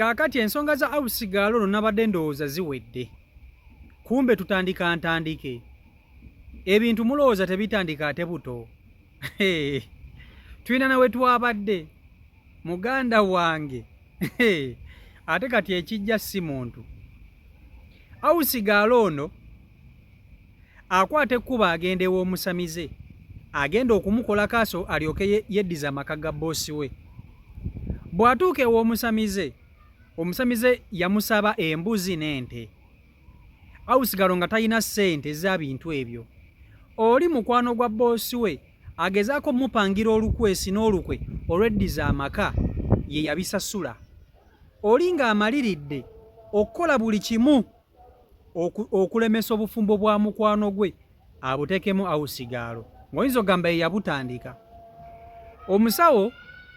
Kaakati ensonga za Ausigaalo ono nabadde ndowooza ziwedde, kumbe tutandika ntandike. Ebintu mulowooza tebitandika ate buto. Tulina na we twabadde muganda wange. Ate kati ekijja si muntu. Ausigaalo ono akwata ekkubo agenda ew'omusamize agenda okumukolako aso alyoke yeddize amaka ga bboosi we. Bw'atuuka ew'omusamize, omusamize yamusaba embuzi n'ente. Ausigalo nga talina ssente za bintu ebyo. Oli mukwano gwa bboosi we agezaako omupangira olukwesi n'olukwe olweddiza amaka ye yabisasula. Oli ng'amaliridde okukola buli kimu okulemesa obufumbo bwa mukwano gwe abutekemu Ausigaalo ng'oyinza okugamba ye yabutandika. Omusawo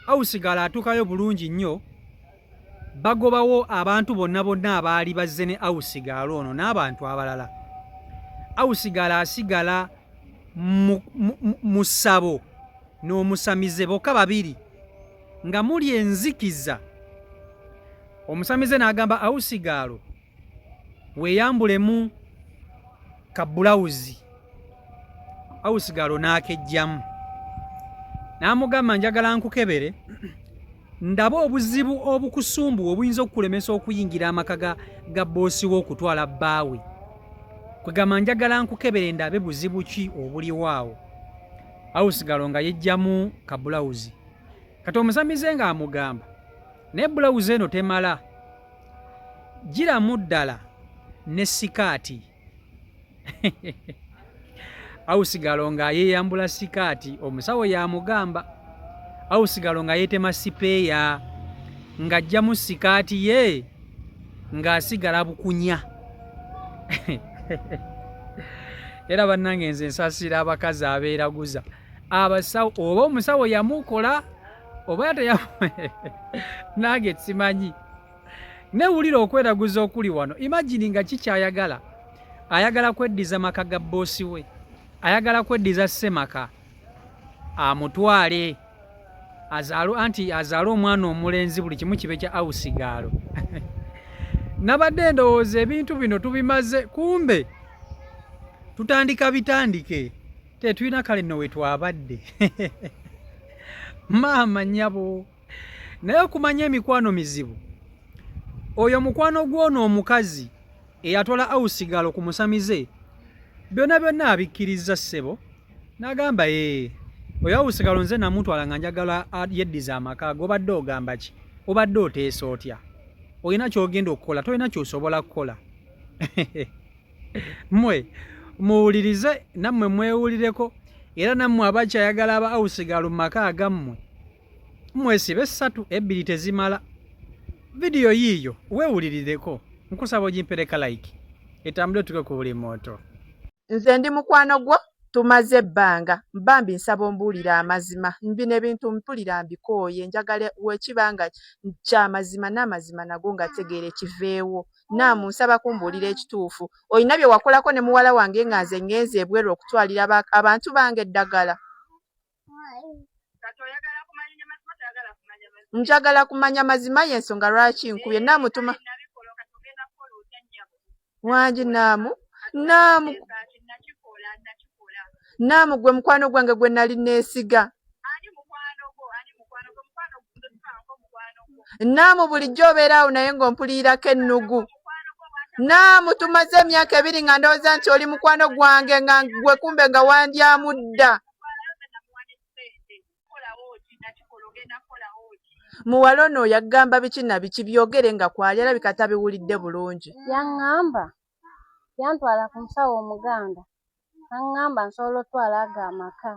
Ausigaalo atuukayo bulungi nnyo, bagobawo abantu bonna bonna abaali bazze ne Ausigaalo ono n'abantu abalala. Ausigaalo asigala mu ssabo n'omusamize bokka babiri nga muli enzikiza. Omusamize n'agamba Ausigaalo, weeyambulemu ka bbulawuzi. Ausigaalo n'akejjamu n'amugamba, njagala nkukebere ndabe obuzibu obukusumbuwa obuyinza okukulemesa okuyingira amaka ga bboosi wo okutwala bbaawe. Kwegamba njagala nkukebere ndabe buzibu ki obuliwo awo. Ausigalo nga yejjamu ka bbulawuzi. Kati omusamize ng'amugamba, naye bbulawuzi eno temala, giramu ddala ne sikaati. Ausigalo ng'ayeeyambula sikaati, omusawo y'amugamba. Ausigalo nga yeetema sipeeya ng'aggyamu sikaati ye ng'asigala bukunya. Era bannange nze nsaasira abakazi abeeraguza. Abasawo oba omusawo yamukola oba nange simanyi. Newulira okweraguza okuli wano. Imagine nga kikyayagala. Ayagala kweddiza maka ga bboosi we. Ayagala kweddiza ssemaka amutwale azaalo anti azaale omwana omulenzi buli kimu kibe kya ausigaalo. Nabadde ndowooza ebintu bino tubimaze, kumbe tutandika bitandike. Tetulina kale nno we twabadde. Maama nnyabo. Naye okumanya emikwano mizibu. Oyo mukwano gw'ono omukazi eyatwala ausigalo ku musamize byonna byonna abikkirizza ssebo n'agamba ee oyo ausigalo nze namutwala nga njagala yeddize amaka ge, obadde ogamba ki? Obadde oteesa otya? Olina ky'ogenda okukola, tolina ky'osobola kukola. Mmwe muwulirize nammwe mwewulireko, era nammwe abakyayagala aba ausigalo mu maka agammwe mwesibe essatu ebbiri tezimala. Vidiyo yiiyo weewulirireko, nkusaba ogimpereka like etambule tuke ku buli muntu. Nze ndi mukwano gwo tumaze ebbanga bambi nsaba ombuulire amazima bino ebintu mpulira mbikooye njagala wekiba nga kyamazima n'amazima nago ngategeere kiveewo. Naamu nsaba kumbuulira ekituufu olina bye wakolako ne muwala wange nga nze ngenze ebweru okutwalira abantu bange eddagala. Njagala kumanya mazima y'ensonga lwaki nkubye naamutuma wangi naamu naamu naamu gwe mukwano gwange gwe nali neesiga. Naamu bulijjo obeera awo naye ng'ompulirirako ennugu. Naamu tumaze emyaka ebiri nga ndowooza nti oli mukwano gwange nga gwe kumbe nga wandyamu dda. Muwala ono yagamba biki na biki byogere nga kwali alabika tabiwulidde bulungi. Yaŋŋamba yantwala ku musawo omuganda n'aŋŋamba nsobola otwala ago amaka.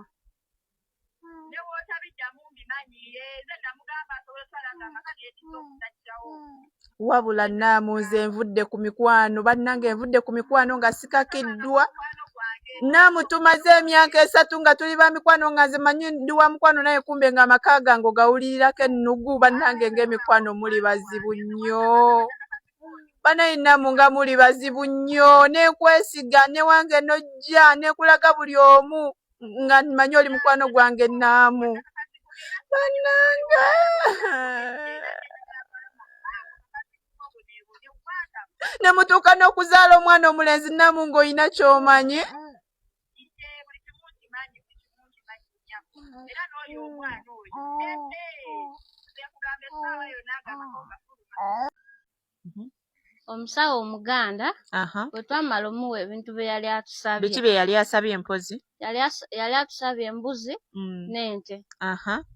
Wabula Naamu nze nvudde ku mikwano bannange nvudde ku mikwano nga sikakiddwa. Naamu tumaze emyaka esatu nga tuli ba mikwano nga nze manyi ndi wa mukwano naye kumbe nga amaka gange ogawulirirako ennugu bannange ng'emikwano muli bazibu nnyo. Banaye Naamu nga muli bazibu nnyo ne nkwesiga ne wange n'ojja ne nkulaga buli omu nga manyi oli mukwano gwange Naamu. Bannange. Ne mutuuka n'okuzaala omwana omulenzi Namu ng'olina ky'omanyi. Omusawo Omuganda bwe twamala omuwa ebintu bye yali atusabye. Biki bye yali asabye mpozi? Yali atusabye embuzi n'ente.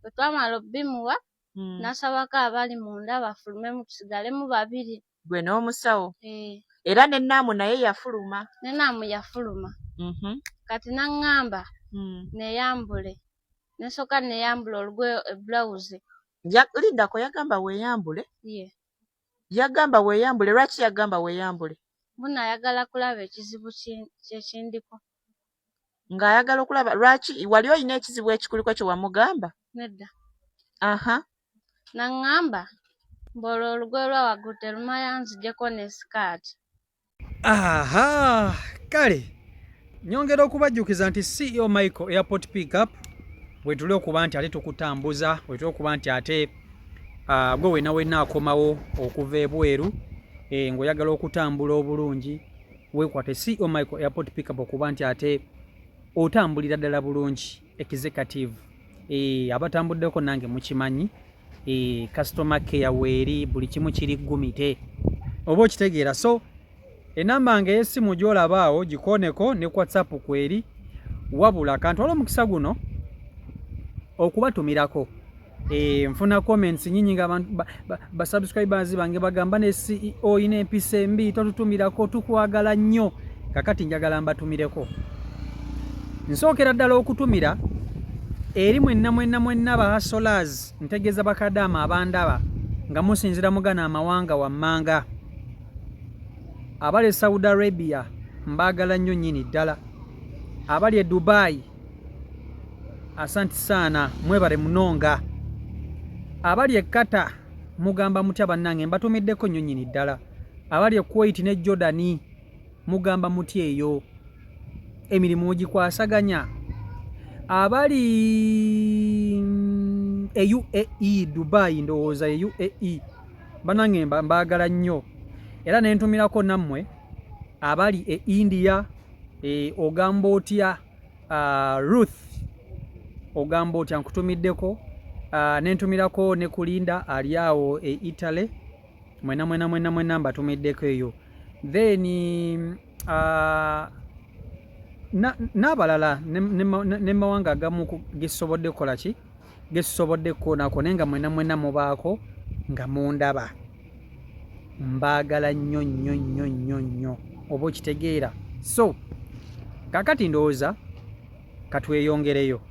Bwe twamala obimuwa n'asabako abali munda bafulumemu tusigalemu babiri. Gwe n'omusawo? Eh. Era ne Naamu naye yafuluma? Ne Naamu yafuluma. Kati n'aŋŋamba neeyambule. Ne nsooka neeyambula olugoye ebbulawuzi. Lindako, yagamba weeyambule? Ye. Yagamba weeyambule, lwaki yagamba weeyambule? Mbu ayagala kulaba ekizibu kye kindiko. Ng'ayagala okulaba lwaki wali olina ekizibu ekikuliko kye wamugamba? Nedda. Aha. N'aŋŋamba mbu olwo olugoye lwa waggulu terumala nzigyeko ne sikaati. Aha, kale nyongera okubajjukiza nti CEO Michael Airport Pickup wetuli okuba nti ate tukutambuza, wetuli okuba nti ate gwe wena wena akomawo okuva ebweru ng'oyagala okutambula obulungi, weekwate CEO Michael Airport Pickup okuba nti ate otambulira ddala bulungi. Executive abatambuddeko nange mukimanyi, customer care weeri, buli kimu kiri gumite, oba okitegeera. So enamba nga ey'essimu gy'olaba awo gikooneko, ne ku WhatsApp kweri. Wabula kantwala omukisa guno okubatumirako. Nfuna comments nyingi nga abantu ba subscribers bange bagamba ne CEO oyina empisa embi, totutumirako, tukwagala nnyo. Kakati njagala mbatumireko. Nsookera ddala okutumira eri mwenna mwenna mwenna ba hustlers, ntegeeza bakadaama abandaba nga musinzira mugana amawanga wammanga. Abali e Saudi Arabia mbaagala nnyo nnyini ddala, abali e Dubai asanti saana, mwebale munonga. Abali e Qatar mugamba mutya bannange? Mbatumiddeko nnyo nnyini ddala. Abali e Kuwait ne Jordani mugamba mutya eyo? Emirimu mugikwasaganya? Abali e UAE, Dubai, ndowooza e UAE, bannange mbaagala nnyo. Era nentumirako nammwe abali e India. Ogamba otya Ruth, ogamba otya? Nkutumiddeko. Nentumirako ne Kulinda ali awo e Italy. Mwena mwena mwena mwena mbatumiddeko eyo. Then n'abalala ne mawanga agamu gesobodde kukola ki, gesobodde kukoonako, naye nga mwena mwena mubaako nga mundaba, mbaagala nnyo nnyo nnyo nnyo nnyo, oba okitegeera. So kakati ndowooza katweyongereyo.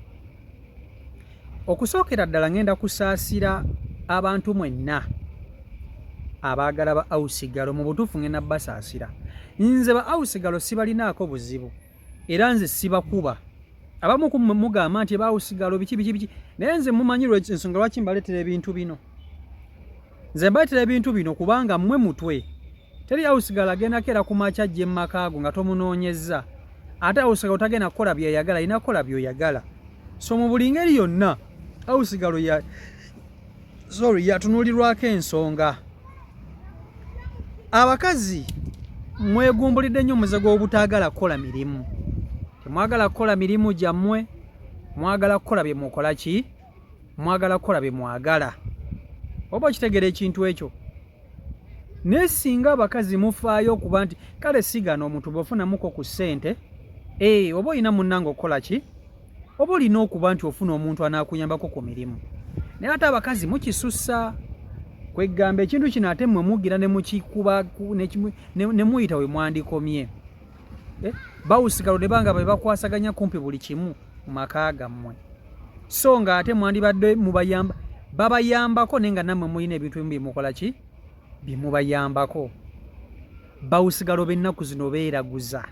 Okusookera ddala ngenda kusaasira abantu mwenna abaagala ba ausigalo. Mu butuufu ngenda basaasira. Nze ba ausigalo sibalinaako buzibu, era nze sibakuba. Abamu ku mmwe mugamba nti ba ausigalo biki biki biki, naye nze mumanyi ensonga lwaki mbaleetera ebintu bino. Nze mbaleetera ebintu bino kubanga mmwe mutwe. Teri ausigalo agenda keera ku makya ajje mu maka go nga tomunoonyezza. Ate ausigalo tagenda kukola byeyagala, alina kukola by'oyagala. So mu buli ngeri yonna ausigalo ya sorry yatunuulirwako ensonga. Abakazi mwegumbulidde nnyo omuze gw'obutaagala kukola mirimu. Temwagala kukola mirimu gyammwe, mwagala kukola bye mukola ki? Mwagala kukola bye mwagala. Oba okitegeera ekintu ekyo? Naye singa abakazi mufaayo okuba nti kale sigana omuntu bw'ofunamuko ku ssente, oba olina munnange okukola ki? Oba olina okuba nti ofuna omuntu anaakuyambako ku mirimu. Naye ate abakazi mukisussa kwegamba ekintu kino, ate mmwe mugira ne mukikuba ne muyita we mwandikomye. Bawusigalo ne banga be bakwasaganya kumpi buli kimu mu maka gammwe, so nga ate mwandibadde mubayamba, babayambako, naye nga nammwe mulina ebintu ebimu bye mukola ki, bye mubayambako. Bawusigalo b'ennaku zino beeraguza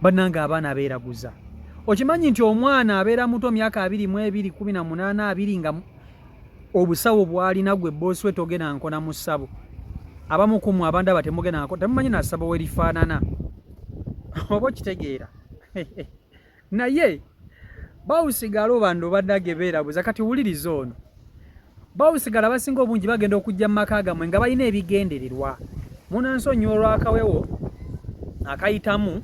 bannange, abaana beeraguza. Okimanyi nti omwana abeera muto, myaka 22, 18, 20, nga obusawo bw'alina gwe boosi we togenda nkona mu ssabo. Abamu ku mmwe abandaba temugenda nko, temumanyi na ssabo we lifaanana, oba okitegeera. Naye bawusigalo bano bannange beeraguza. Kati wuliriza ono, bawusigala abasinga obungi bagenda okujja mu maka gammwe nga balina ebigendererwa. Munansonyiwa olw'akawewo akayitamu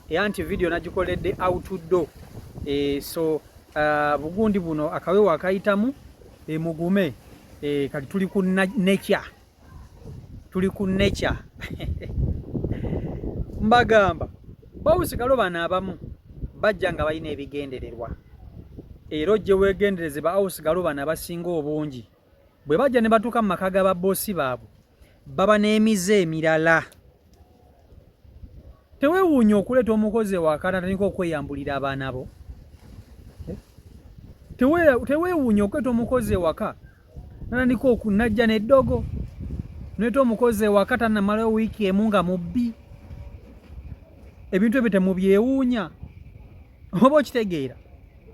era nti vidiyo nagikoledde outdoor e, so bugundi buno akawewo akayitamu e, mugume e, kati tuli ku nature, tuli ku nature. Mbagamba bawusigalo bano abamu bajja nga balina ebigendererwa era ojje weegendereze ba awusigalo bano abasinga obungi bwe bajja ne batuuka mu maka ga baboosi baabwe baba n'emize emirala. Teweewuunya okuleeta omukozi ewaka natandika okweyambulira abaana bo. Eh? Teweewuunya okuleeta omukozi ewaka natandika okunajja n'eddogo. Noleeta omukozi ewaka tanamalayo wiiki emu nga mubbi. Ebintu ebyo temubyewuunya, oba okitegeera?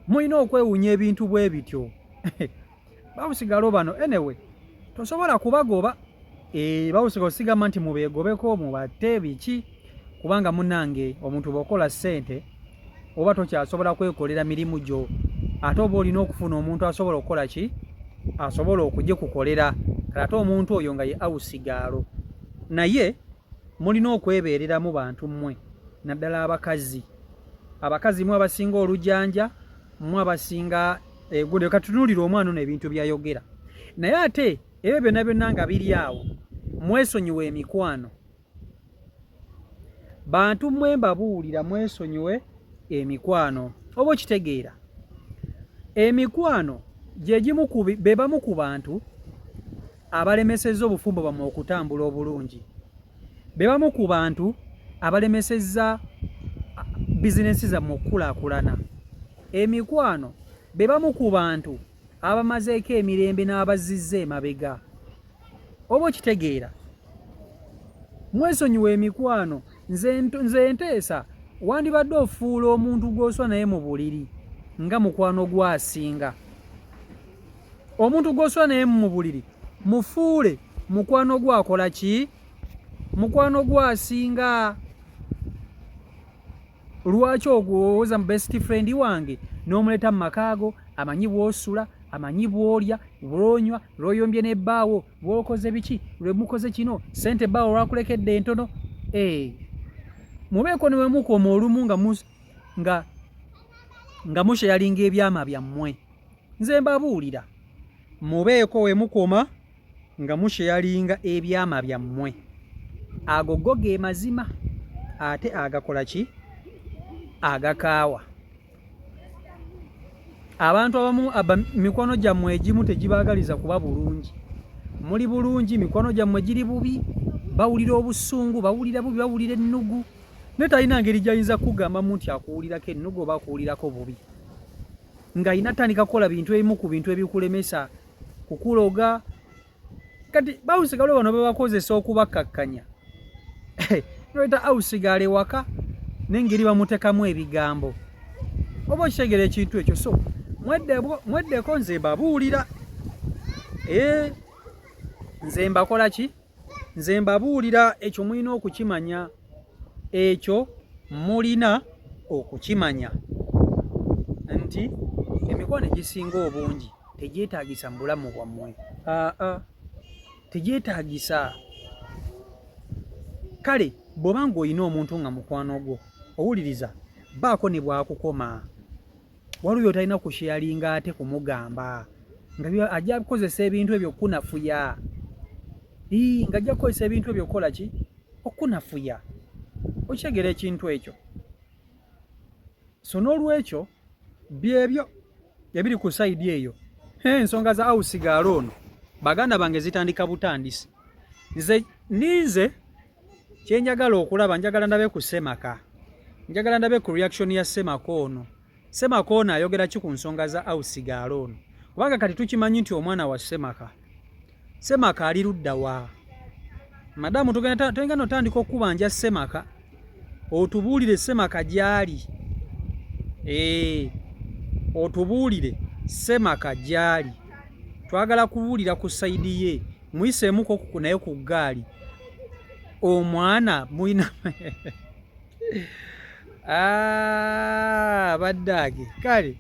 Mulina okwewuunya ebintu bwe bityo. Bawusigalo bano anyway tosobola kubagoba e, bawusigalo sigamba nti mubeegobeko mubatte biki, kubanga munange omuntu bw'okola ssente oba tokyasobola kwekolera mirimu gyo, ate oba olina okufuna omuntu asobola okukola ki, asobola okugikukolera. Kale ate omuntu oyo nga ye awusigaalo. Naye mulina okwebeereramu bantu mmwe, naddala abakazi. Abakazi mwe abasinga olujanja, mwe abasinga egundi. Katunuulire omwana ono ebintu byayogera, naye ate ebyo byonna byonna nga biri awo, mwesonyiwe emikwano. Bantu mmwe mbabuulira, mwesonyiwe emikwano. Oba okitegeera, emikwano gyegimu be bamu ku bantu abalemesezza obufumbo bwammwe okutambula obulungi, be bamu ku bantu abalemesezza bizinensi zammwe okukulaakulana. Emikwano be bamu ku bantu abamazeeko emirembe n'abazzizza emabega. Oba okitegeera, mwesonyiwe emikwano. Nze nteesa wandibadde ofuula omuntu gw'osula naye mu buliri nga mukwano gwasinga. Omuntu gw'osula naye mu buliri mufuule mukwano gwakola ki? Mukwano gwasinga. Lwaki ogwowoza mu best friend wange n'omuleeta mu makaago, amanyi bw'osula, amanyi bw'olya, bw'onywa, lw'oyombye n'ebbaawo, bw'okoze biki, lwe mukoze kino, ssente ebbaawo lwakulekedde entono. Eh, mubeeko ne we mukoma olumu nga nga nga musheyalinga ebyama byammwe. Nze mbabuulira, mubeeko we mukoma nga musheyalinga ebyama byammwe. Ago go ge mazima ate agakola ki? Agakaawa. Abantu abamu aba mikwano gyammwe egimu tegibaagaliza kuba bulungi. Muli bulungi, mikwano gyammwe giri bubi, bawulira obusungu, bawulira bubi, bawulira ennugu. Naye talina ngeri gy'ayinza kukugambamu nti akuwulirako ennugu oba akuwulirako bubi, ng'alina tandika kukola bintu ebimu ku bintu ebikulemesa kukuloga. Kati bawusigalo bano babakozesa okubakkakkanya. Noleeta awusigala ewaka n'engeri bamutekamu ebigambo, oba okitegeera ekintu ekyo. So mweddeko, nze mbabuulira. Eh, nze mbakola ki? Nze mbabuulira, ekyo mulina okukimanya, ekyo mulina okukimanya nti emikwano egisinga obungi tegyetaagisa mu bulamu bwammwe. Aa, tegyetaagisa. Kale bw'oba ng'olina omuntu nga mukwano gwo, owuliriza, baako ne bw'akukoma. Waliwo by'otalina kusheyalinga ate kumugamba, nga ajja kukozesa ebintu ebyo okukunafuya. Ii, nga ajja kukozesa ebintu ebyo okukola ki? Okukunafuya. Okitegeera ekintu ekyo? So n'olwekyo byebyo ebiri ku sayidi eyo. Ensonga za awusigaalo ono baganda bange zitandika butandisi. Nze ninze kyenjagala okulaba, njagala ndabe ku Ssemaka, njagala ndabe ku reaction ya Ssemaka ono. Ssemaka ono ayogera ki ku nsonga za awusigaalo ono? Kubanga kati tukimanyi nti omwana wa Ssemaka, Ssemaka ali ludda wa? Madamu, tugenda notandika okukubanja Ssemaka, otubuulire Ssemaka gy'ali. Ee, otubuulire Ssemaka gy'ali, twagala kuwulira ku sayidi ye. Muyiseemuko naye ku ggaali omwana mulina baddaage. Kale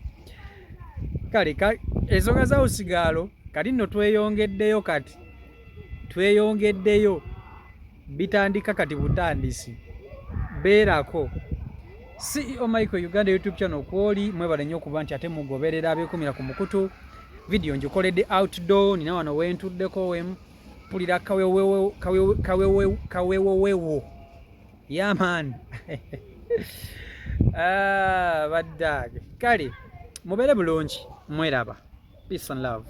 kale ensonga za usigaalo kati nno tweyongeddeyo, kati tweyongeddeyo. Bitandika kati butandisi. Beerako. CEO Michael Uganda YouTube channel kwoli mwebale nnyo okuba nti ate mugoberera abeekumira ku mukutu. Video ngikoledde outdoor, nina wano wentuddeko wempulira kawewewo. Yeah man. Ah, baddaage. Kale mubeere bulungi, mweraba. Peace and love.